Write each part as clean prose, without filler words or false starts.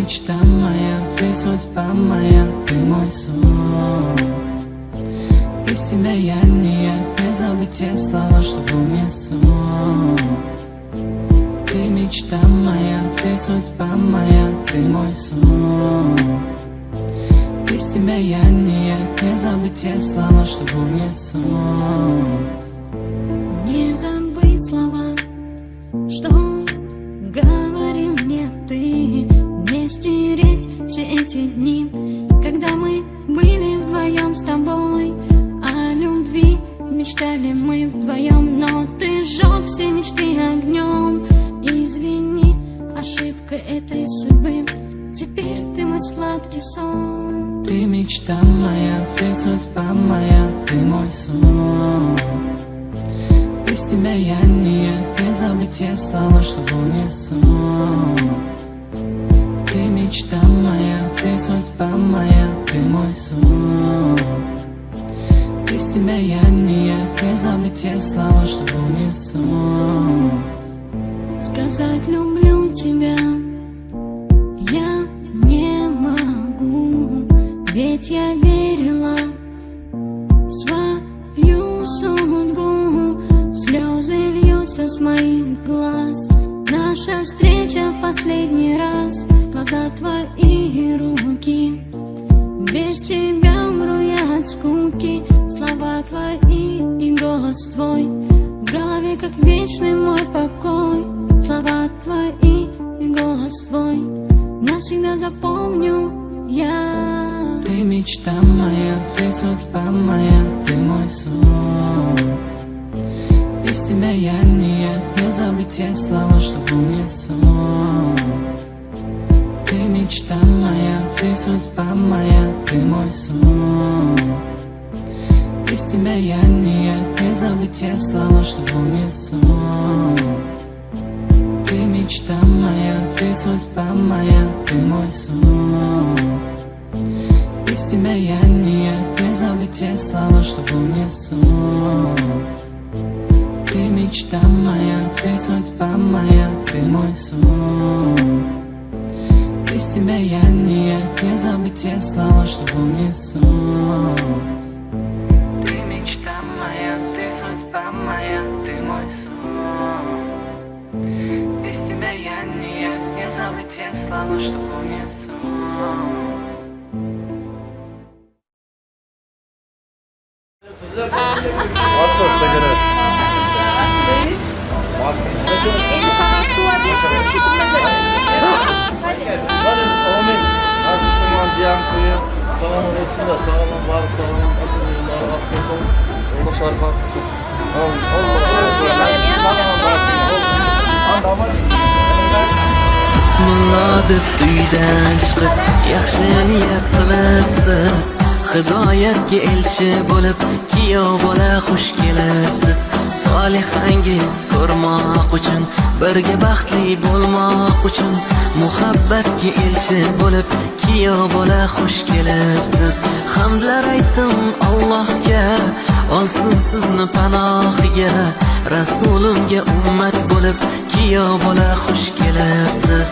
мечта моя, ты судьба моя, ты мой сон. Без тебя я не я, не забыть те слова, что в унисон. Ты мечта моя, ты судьба моя, ты мой сон. Без тебя я не я, не забыть те слова, что в унисон. Не забыть слова, что говорил мне ты. Не стереть все эти дни, когда мы были вдвоем с тобой. О любви мечтали мы вдвоем, но ты сжег все мечты огнем. Извини, ошибка этой судьбы, теперь ты мой сладкий сон. Ты мечта моя, ты судьба моя, ты мой сон. Без тебя я не я, не забыть те слова, что в унисон. Ты мечта моя, ты судьба моя, ты мой сон. Без тебя я не я, не забыть те слова, что в унисон. Сказать люблю тебя я не могу, ведь я верила в свою судьбу. Слезы льются с моих глаз, наша встреча в последний раз. Глаза твои, руки, без тебя умру я от скуки. Слова твои и голос твой в голове, как вечный мой покой. Слова твои и голос твой навсегда запомню я. Ты мечта моя, ты судьба моя, ты мой сон. Без тебя я не я, не забыть те слова, что в унисон. Ты мечта моя, ты судьба моя, ты мой сон. Без тебя я не я, не забыть те слова, что в унисон. Ты мечта моя, ты судьба моя, ты мой сон. Без тебя я не я, не забыть те слова, что в унисон. Ты мечта моя, ты судьба моя, ты мой сон. Без тебя я не я, не забыть те слова, что в унисон. Ты мечта моя, ты судьба моя, ты мой сон. Без тебя я не я, не забыть те слова, что в унисон. Bismillah deb uydan chiqib, yaxshi niyat qilibsiz. Hidoyatga elchi bo'lib, kuyov bola xush kelibsiz. Solihangiz ko'rmoq uchun, birga baxtli bo'lmoq uchun, muhabbatga elchi bo'lib, kuyov bola xush kelibsiz. Hamdlar aytdim Allohga, olsin sizni panohiga, Rasulimga ummat bo'lib, kuyov bola xush kelibsiz.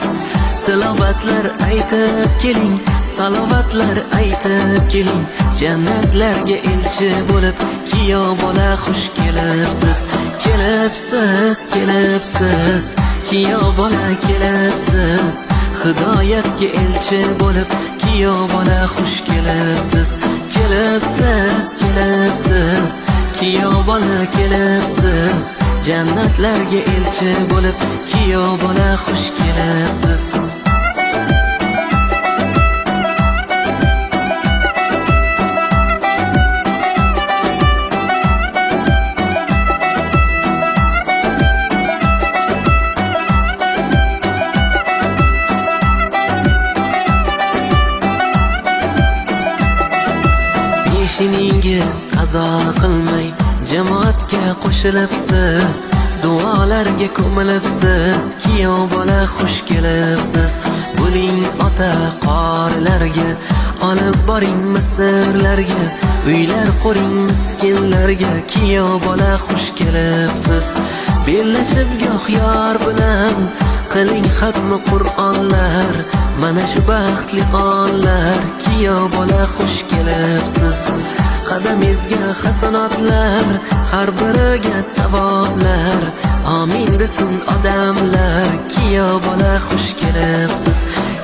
Tilovatlar aytib keling, salovatlar aytib keling, jannatlarga elchi bo'lib, kuyov bola xush kelibsiz. Kelibsiz, kelibsiz, kuyov bola kelibsiz. Hidoyatga elchi bo'lib, kuyov bola xush kelibsiz. Kelibsiz, kelibsiz, kuyov bola kelibsiz. Jannatlarga elchi bo'lib, kuyov bola xush kelibsiz. Peshiningiz qazo qilmay jamoatga qo'shilibsiz, duolarga ko'milibsiz, kuyov bola xush kelibsiz. Bo'ling ota qorilarga, olib boring Misrlarga, uylar quring miskinlarga, kuyov bola xush kelibsiz. Bellashib goh yor bilan, Qiling xatmi Qur'onlar, mana shu baxtli onlar. Kuyov bola xush kelibsiz. Qadamingizga hasanotlar, har biriga savoblar. Amin desin odamlar, kuyov bola xush kelibsiz.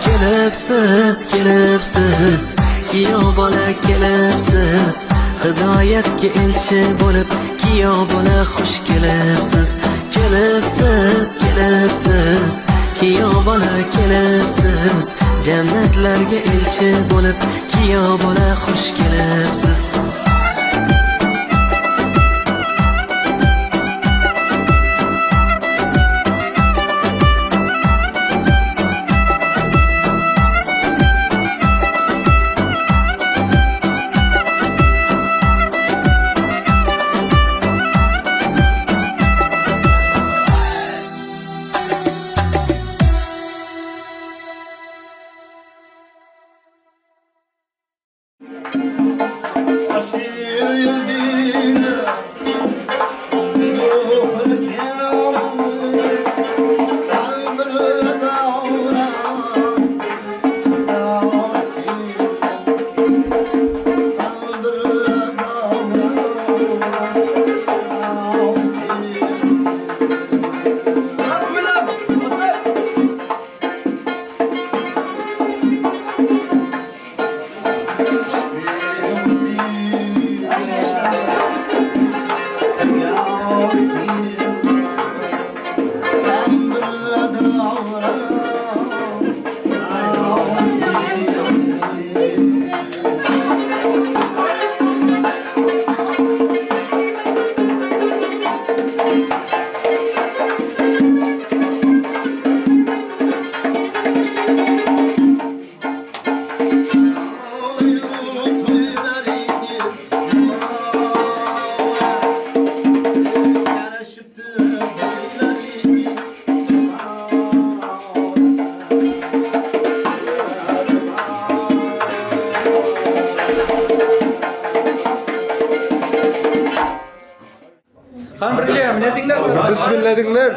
Kelibsiz, kelibsiz, kuyov bola kelibsiz. Hidoyatga elchi bo'lib, kuyov bola xush kelibsiz. Kelibsiz, kelibsiz, kuyov bola kelibsiz. Jannatlarga elchi bo'lib, kuyov bola xush kelibsiz. Bismillah dinler.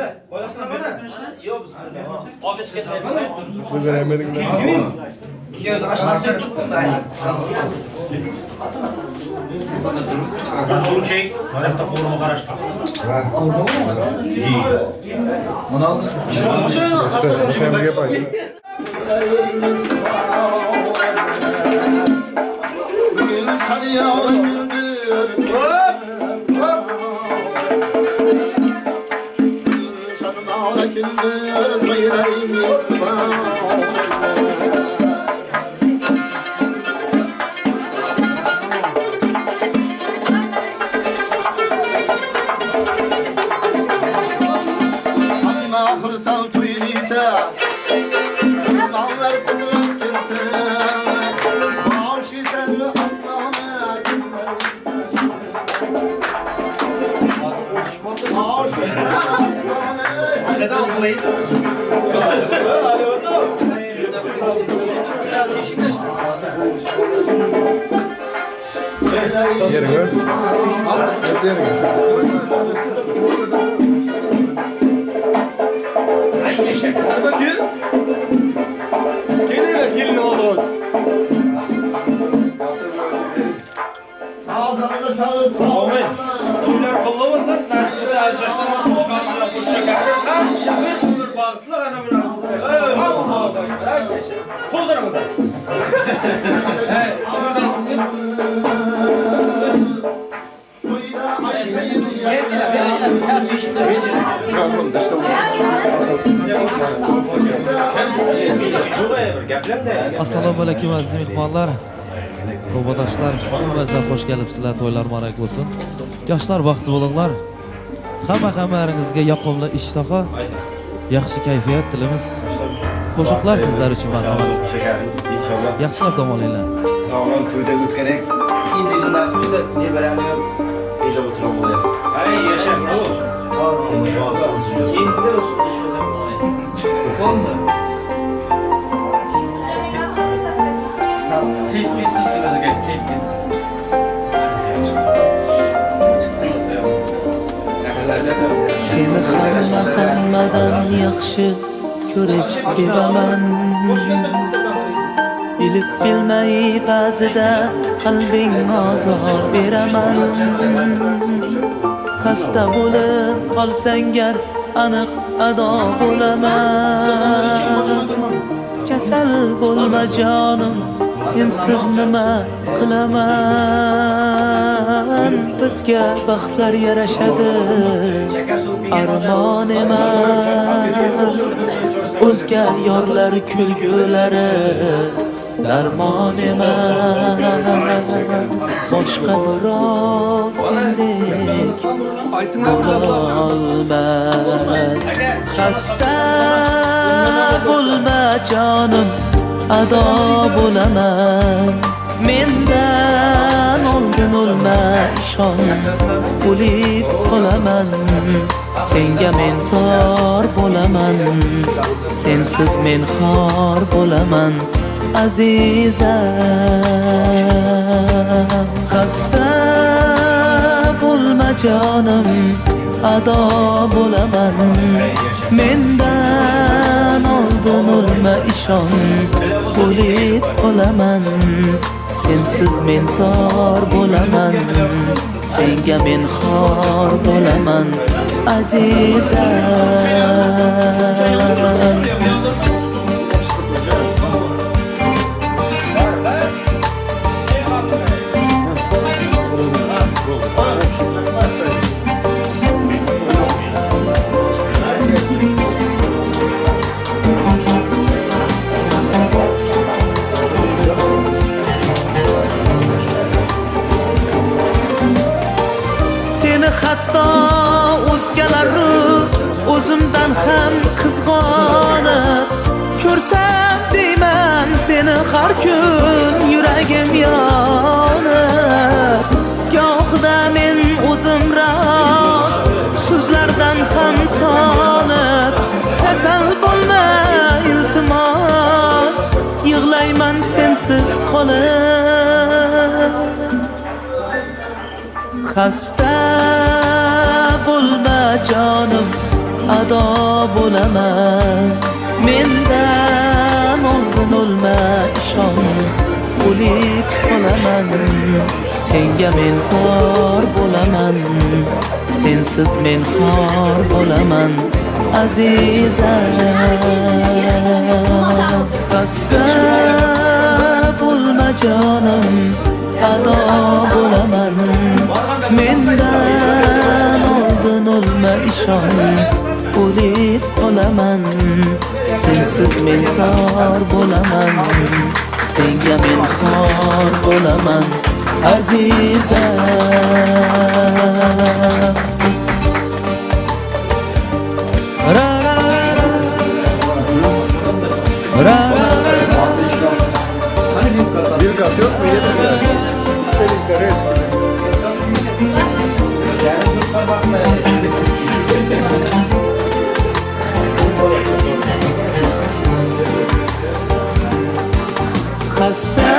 Assalomu alaykum aziz mehmonlar, ro'badoshlar, hammangizlar xush kelibsizlar, to'ylar muborak bo'lsin. Yoshlar baxtli bo'linglar. Hamma-hammaringizga yoqimli ishtaha, yaxshi kayfiyat tilaymiz. Qo'shiqlar sizlar uchun marhamat. Yaxshilab dam olinglar. Sog'lom to'ydan o'tganek. Endi nasib bo'lsa, nevaramni ham bellab o'tiraman bo'lyapti. Ay yashang, endi o'sib tushmasam bo'lmaydi. Seni hamma hammadan yaxshi ko'rib sevaman. Bilib bilmay ba'zida qalbing ozor beraman. Xasta bo'lib qolsang gar aniq ado bo'laman. Kasal bo'lma jonim, sensiz nima qilaman? Bizga baxtlar yarashadi, armon emas. O'zga yorlar kulgulari darmon emas. Boshqa birov sendek bo'lolmas. Xasta bo'lma jonim, ado bo'laman. Mendan oldin o'lma ishon, o'lib qolaman. Senga men zor bo'laman, sensiz men xor bo'laman azizam. Xasta bo'lma jonim, ado bo'laman. Mendan oldin o'lma ishon, o'lib qolaman. Sensiz men zor bo'laman, senga men xor bo'laman azizam. Seni hatto o'zgalar o'zimdan ham qizg'onib ko'rsam deyman seni har kun yuragim yonib. Gohida men o'zim rost so'zlardan ham tonib, kasal bo'lma iltimos, yig'layman sensiz qolib. Xasta bo'lma jonim, ado bo'laman. Mendan oldin o'lma ishon, o'lib qolaman. Senga men zor bo'laman, sensiz men xor bo'laman azizam. Xasta bo'lma jonim, ado bo'laman. Mendan oldin o'lma ishon, o'lib qolaman. Sensiz men zor bo'laman, senga men xor bo'laman azizam. Ra ra ra ra ra. Bir kas yok mu? Yeter. Xasta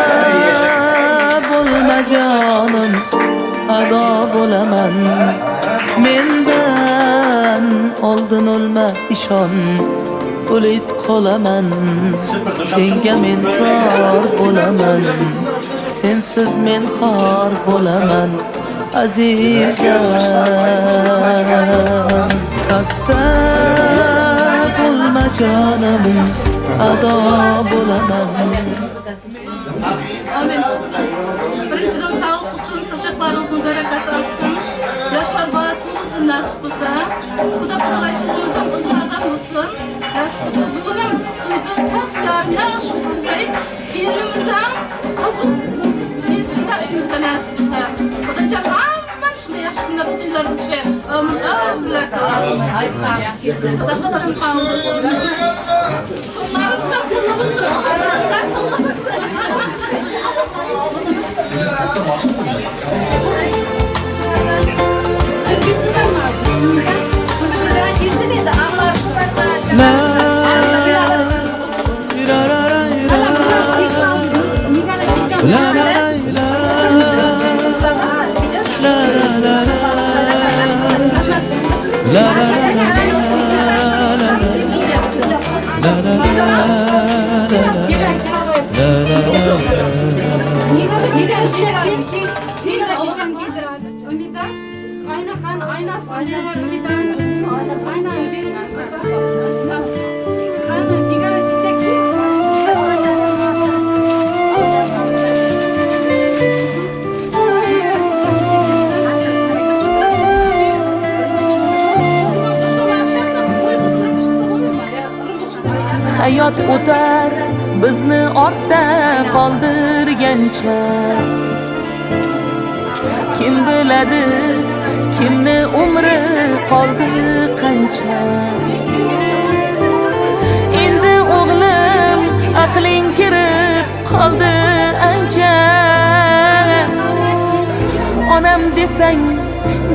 bo'lma jonim, ado bo'laman. Mendan oldin o'lma ishon, o'lib qolaman. Senga men zor bo'laman, sensiz men xor bo'laman azizam. Xasta bo'lma jonim, ado bo'laman. Amin. Birinchidan sağlık olsun, saçaklarınızın bereketi artsın. Yaşlar bahtlı olsun, nasip olsa. Xudo qudag'aychiligimizdan uzardan olsun, nasip olsa. Bugün ham to'yda sog'-salomat, yaxshi o'tkazaylik. Kelinimiz ham qiz kelsin da uyimizga nasip bo'lsa. Xudojon hammam shunday yaxshi kunlarda to'ylar o'tishi. Amin. Sadaqalarim qabul bo'lsin. To'ylarimiz ham qulluq bo'lsin. La ra ra ra ra. La la la la la la la la la. Umida, ayna qani, aynasi var Umidani. Aynani bering. Qani, Nigora chechak. Hayot o'tar bizni ortda qoldirgancha, kim biladi kimni umri qoldi qancha. Endi o'g'lim aqling kirib qoldi ancha, onam desang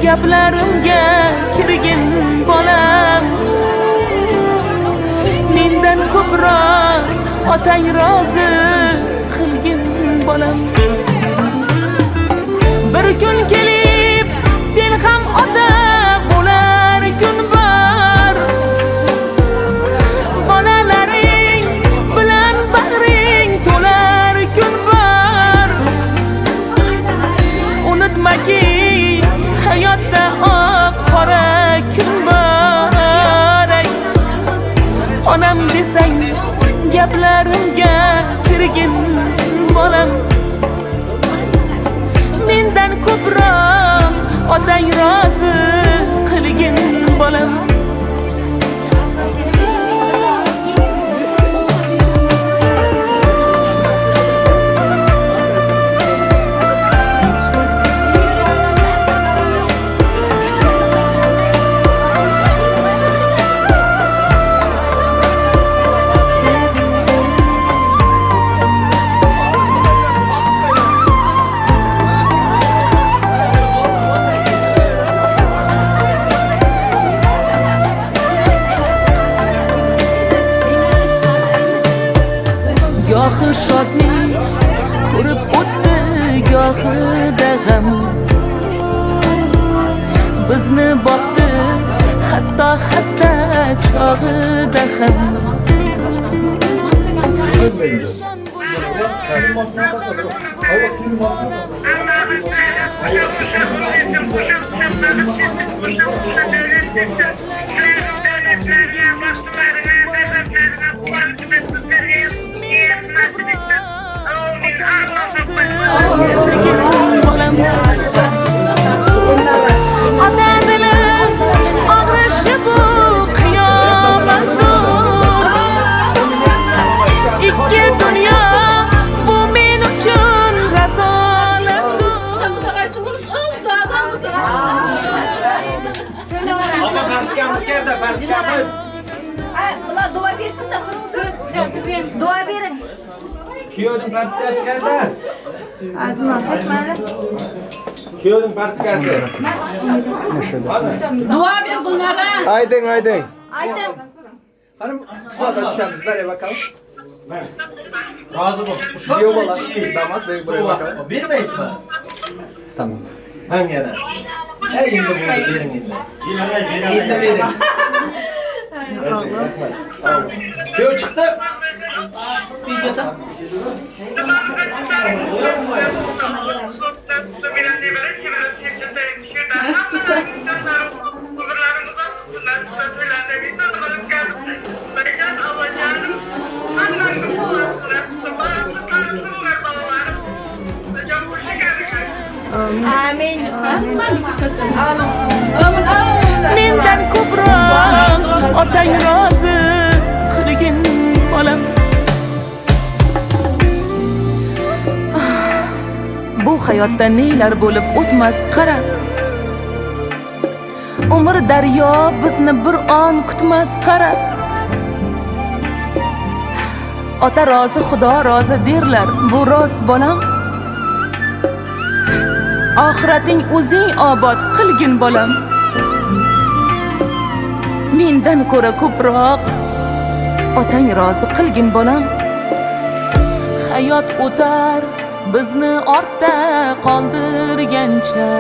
gaplarimga kirgin bolam. Mendan ko'proq otang rozi qilgin bolam. Bir kun kelib sen ham ota bo'lar kun bor, bolalaring bilan bag'ring to'lar kun bor. Unutmaki hayotda oq qora kun bor. Onam desang gaplarimga kirgin bolam. Mendan ko'proq otang rozi qilgin bolam. Gohi shodlik ko'rib o'tdi, gohida g'am. Bizni boqdi hatto xasta chog'ida ham. Ota dili og'rishi bu qiyomatdir. Ikki dunyo bu men uchun razolatdir. Ama partikamiz keldi, partikamiz. Bular dua bersin da tursin. Dua bering. Kuyovning partikasi qayerda? Azimon ketmadi. Kuyovning partikasi. Dua ber Gulnara. Aydın, aydın. Aydın. Hanım fazla düşemiz. Buraya bakalım. Razı ol. Kuyov bola, damat bey buraya bakalım. Bermaysiz mi? Tamam. Hangana? Ey endi buni bering endi. Endi bering. Kuyov chiqdi. Videoda. Amin. Mendan ko'proq otang rozi qilgin bolam. Bu hayotda nelar bo'lib o'tmas qara. Umr daryo bizni bir on kutmas qara. Ota rozi, Xudo rozi derlar, bu rost bolam. Oxirating o'zing obod qilgin bolam. Mendan ko'ra ko'proq otang rozi qilgin bolam. Hayot o'tar bizni ortda qoldirgancha.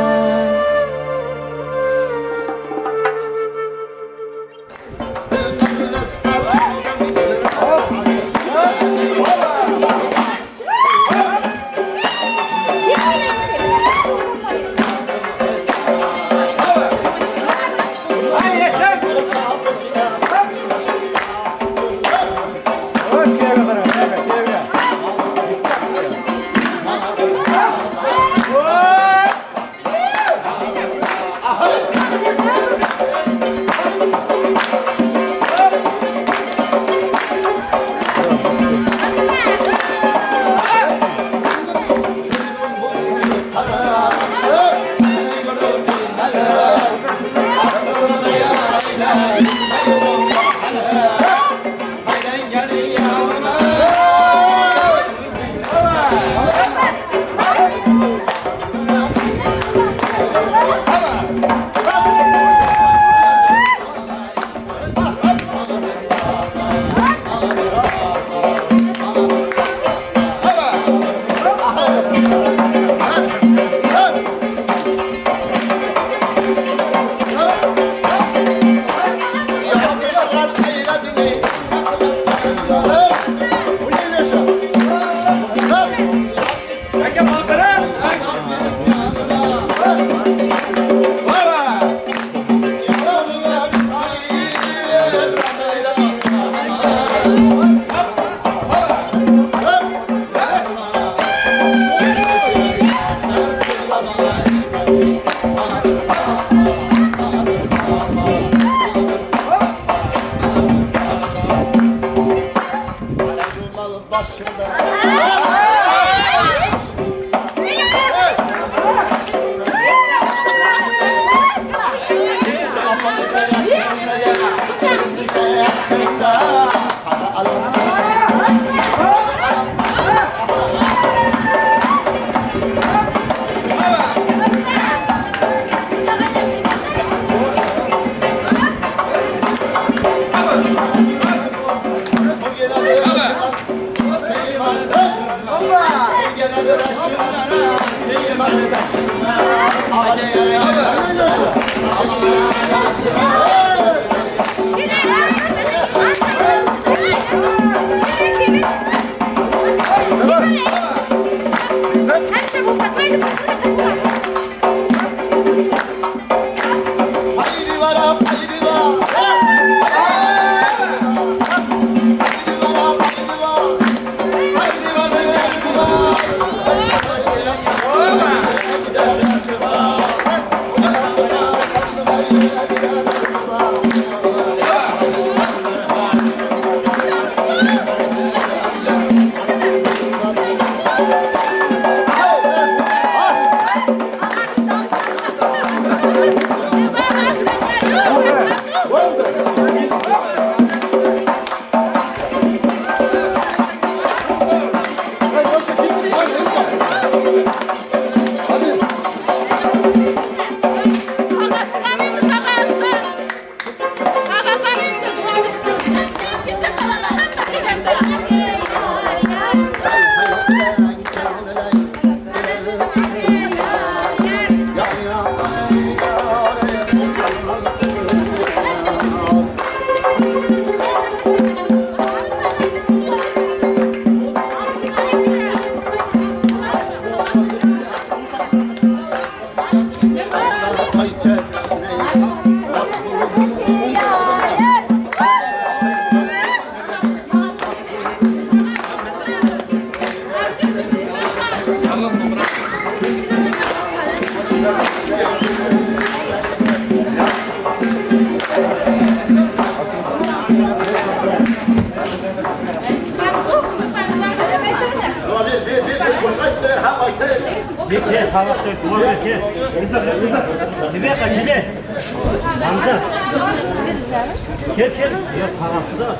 Gel gel. Ya parası da.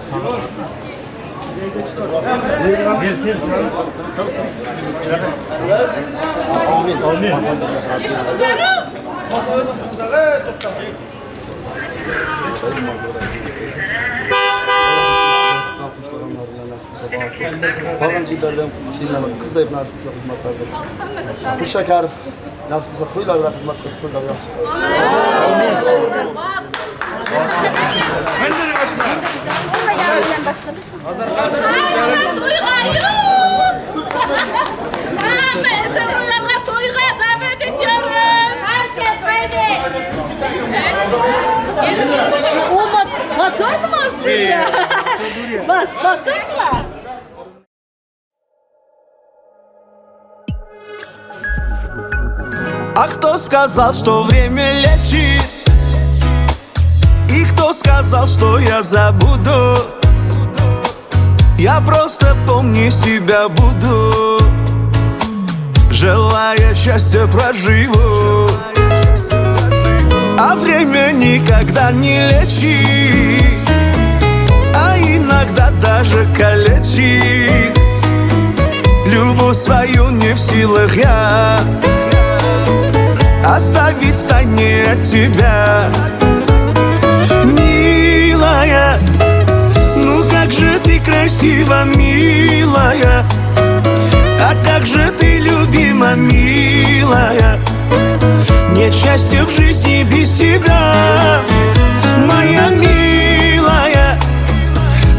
Gel gel. Amin. Amin. Qolgan kiyimlarimiz qizday nasib qilsa xizmat qiladi. Qusha karib nasib qilsa to'ylarda xizmat qilib, to'ylar yaxshi. Hamma to'yga da'vat ediyoruz. Herkes haydi. O batırdı mı aslında? Batırdı mı? А кто сказал, что время лечит? И кто сказал, что я забуду? Я просто помню себя буду, желая счастья проживу. А время никогда не лечит, а иногда даже калечит. Любовь свою не в силах я оставить в тайне от тебя. Милая, ну как же ты красива, милая, а как же ты любима, милая. Нет счастья в жизни без тебя, моя милая.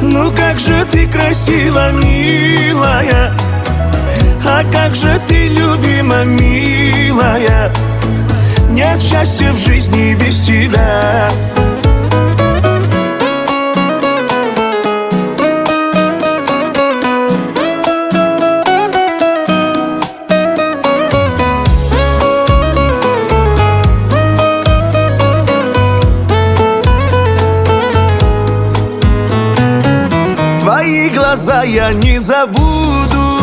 Ну как же ты красива, милая, а как же ты любима, милая. Нет счастья в жизни без тебя. Твои глаза я не забуду,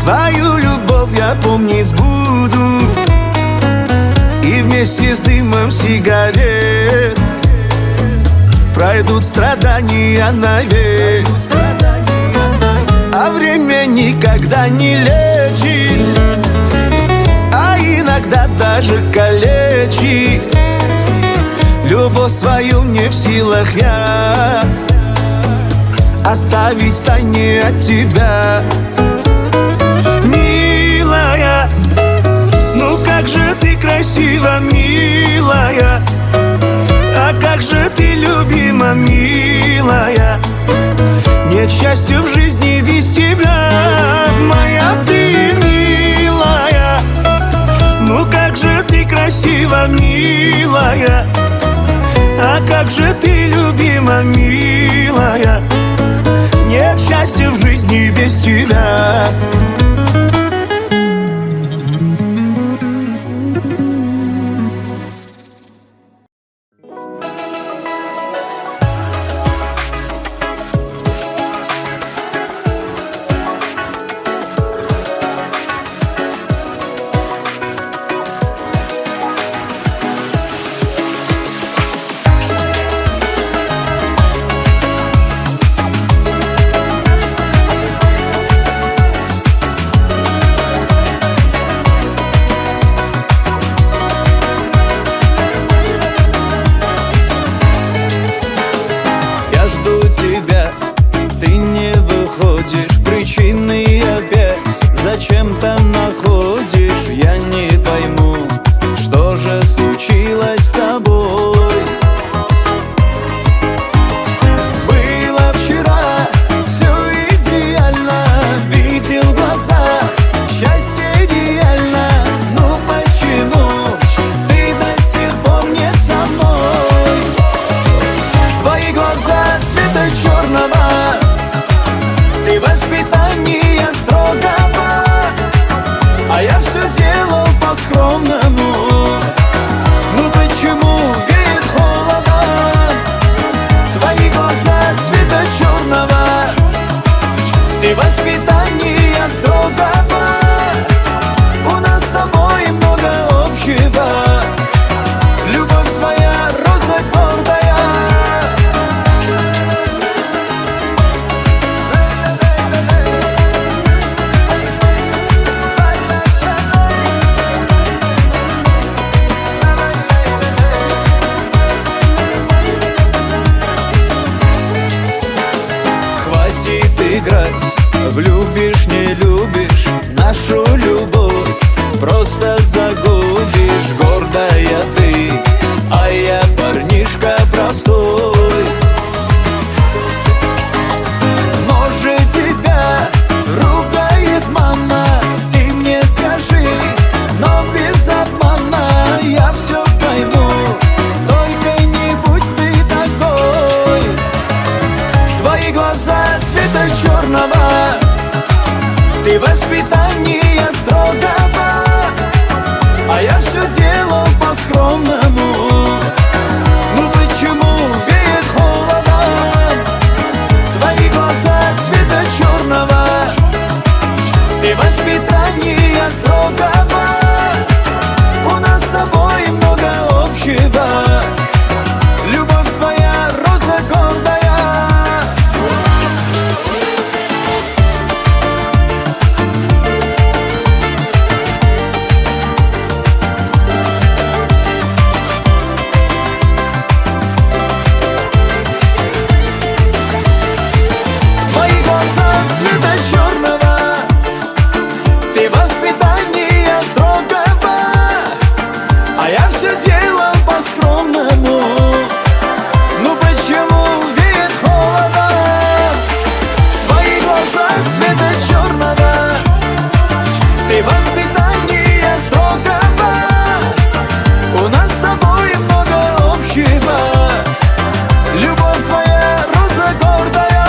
твою любовь я помнить буду. И вместе с дымом сигарет пройдут страдания навек. А время никогда не лечит, а иногда даже калечит. Любовь свою не в силах я оставить в тайне от тебя. Милая, ну как же ты красива, милая, а как же ты любима, милая. Нет счастья в жизни без тебя, моя ты милая. Ну как же ты красива, милая, а как же ты любима, милая. Нет счастья в жизни без тебя. делать? Влюбишь, не любишь нашу любовь, просто загубишь. Гордая ты, а я парнишка простой. Может, тебя ругает мама, ты мне скажи, но без обмана я все пойму. Только не будь ты такой. Твои глаза цвета черного, ты воспитание строгого, а я все делал по-скромному. Ну почему веет холодом? Твои глаза цвета черного, ты воспитание строгого, у нас с тобой много общего. Любовь твоя, роза гордая. Твои глаза цвета черного, ты воспитание строгого, а я все делал по-скромному. Ну почему веет холодом? Твои глаза цвета черного, ты воспитание строгого, у нас с тобой много общего. Любовь твоя, роза гордая.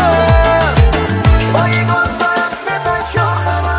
Твои глаза цвета черного.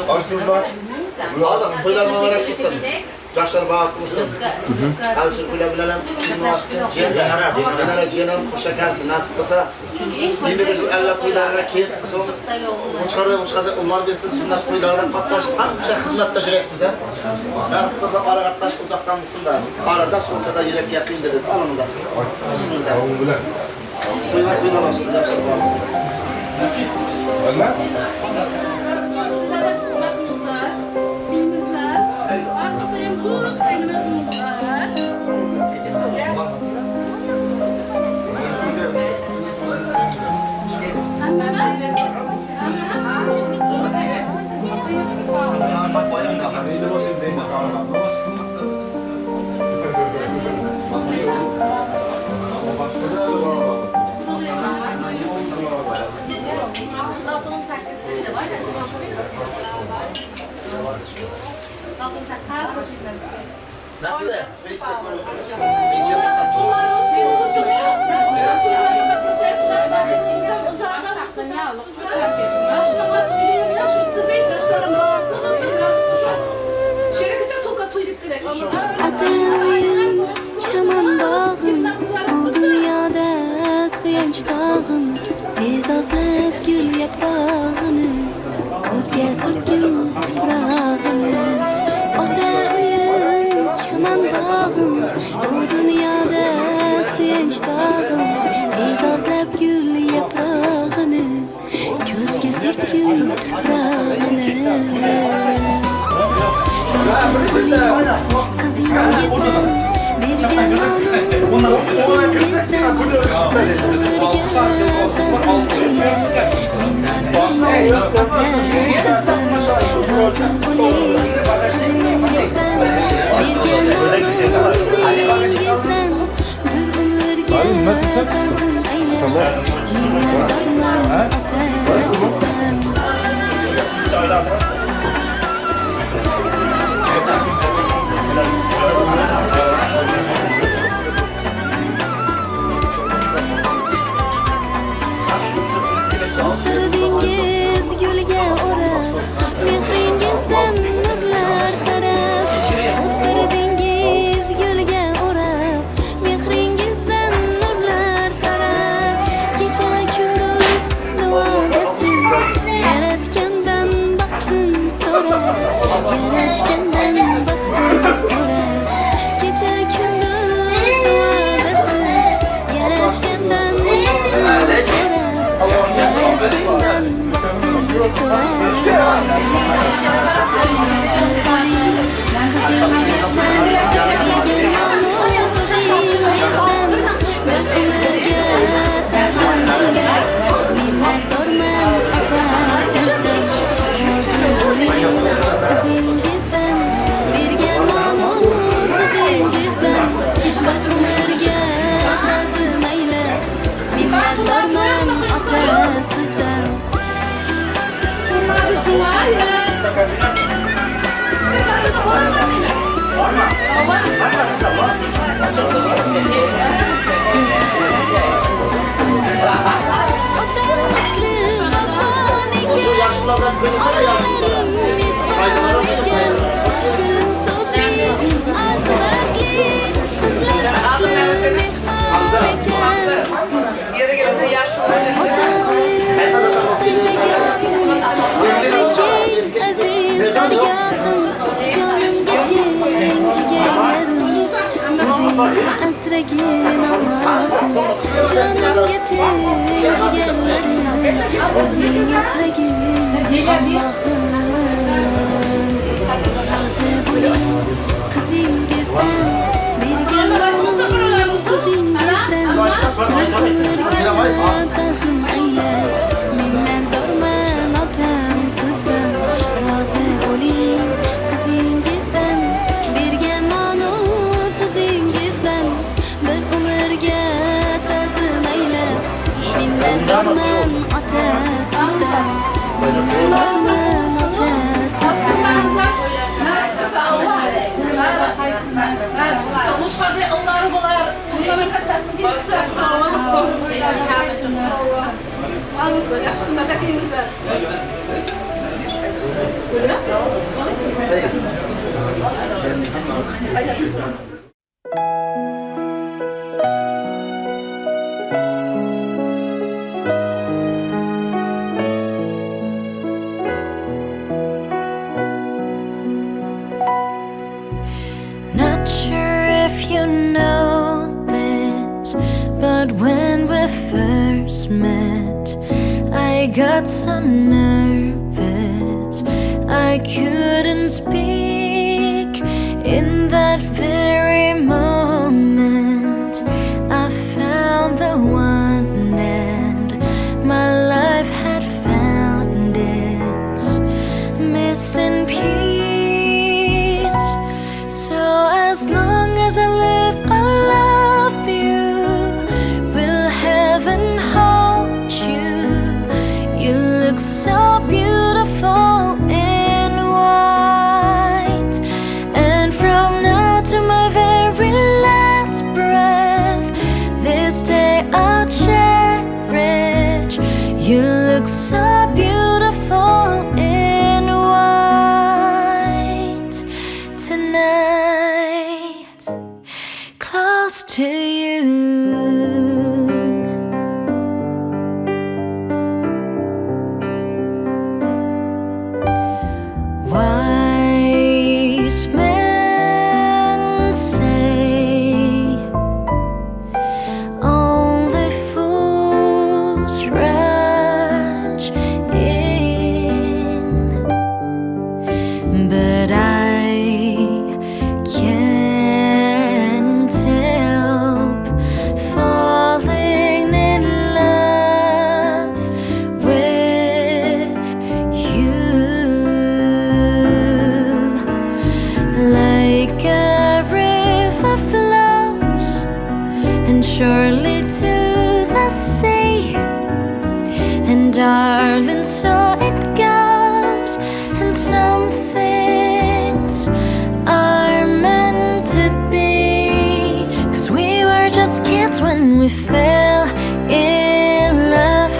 Açtınız mı? Adam to'ylar muborak bo'lsin. Yoshlar baxtli bo'lsin. Alisher ular bilan ham jiyanlar, yana jiyanam qo'shakarsi nasib qilsa, endi biz alla to'ylarga kelib, so'ng uçqarda ular bersin sunnat to'ylarida qatnashib, hamma xizmatda yuryapmiz. Nasib qilsa ora qatnash uzoqdan bo'lsin-da, oradash bo'lsa-da yurakka yaqindir deb olamizda. Ishimizda. To'ylar to'ylar olsin, yoshlar baxtli bo'lsin. Ota uyim, chaman bog'im, bu dunyoda suyanch tog'im, e'zozlab gul yaprog'ini, ko'zga surtgin tuprog'ini. Ota uyim, chaman bog'im, bu dunyoda suyanch tog'im, e'zozlab gul yaprog'ini, ko'zga surtgin tuprog'ini. Qizingizdan bergan nonu qizingizdan bir umrga ta'zim aylab, minnatdorman ota sizdan. Rozi bo'ling qizingizdan bergan nonu qizingizdan bir umrga ta'zim aylab, minnatdorman ota sizdan. O'stirdingiz gulga o'rab, mehringizdan nurlar tarab. O'stirdingiz gulga o'rab, mehringizdan nurlar tarab. Kecha kunduz duodasiz, Yaratgandan baxtin so'rab, Yaratgandan baxtin so'rab. Kecha kunduz duodasiz, Yaratgandan baxtin so'rab, Yaratgandan baxtin so'rab. Qizingizdan bergan nonu qizingizdan bir umrga ta'zim aylab, minnatdorman ota sizdan. Rozi bo'ling qizingizdan bergan nonu tuzingizdan bir umrga ta'zim aylab, minnatdorman ota sizdan. Otam misli bog'bon ekan, onalarim mezbon ekan, shirin so'zli, oqibatli qizlar asli mehmon ekan. Ota uyim, sajdagohim, bag'ri keng aziz dargohim, jonimga teng jigarlarim, o'zing asragin Allohim, jonimga teng jigarlarim, o'zing asragin Allohim. Rozi bo'ling qizingizdan bergan nonu tuzingizdan bir umrga ta'zim aylab, minnatdorman otam sizdan. Rozi bo'ling qizingizdan bergan nonu tuzingizdan bir umrga ta'zim aylab, minnatdorman ota sizdan, minnatdorman ota Not sure if you know this, but when we first met, I got so nervous I couldn't speak. In that very moment, I found the one, and my life had found its missing piece. So as long as I live, I love you. Will heaven hold you? You look so beautiful in white. And from now to my very last breath, this day I'll cherish. You look so beautiful in white tonight, close to you. Wise men say only fools rush in, but I can't help falling in love with you. Like a river flows and surely to the sea, and darling, so it goes. And some things are meant to be, 'cause we were just kids when we fell in love,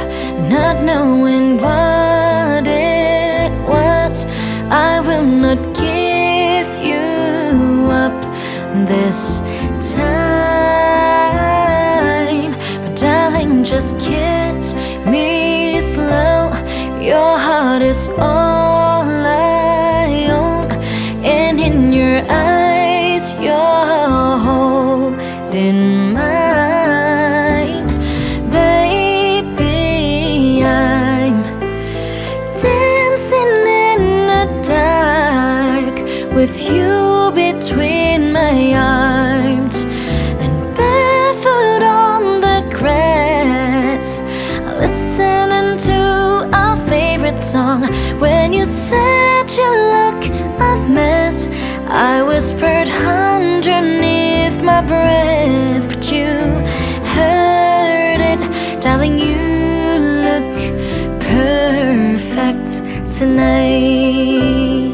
not knowing what it was. I will not give you up this time, but darling, just kiss me slow. Your heart is all I own, and in your eyes you're holding mine. Baby, I'm dancing in the dark with you between my arms, and barefoot on the grass, listening to our favorite song. When you said you look a mess, I whispered underneath my breath, but you heard it, darling. You look perfect tonight.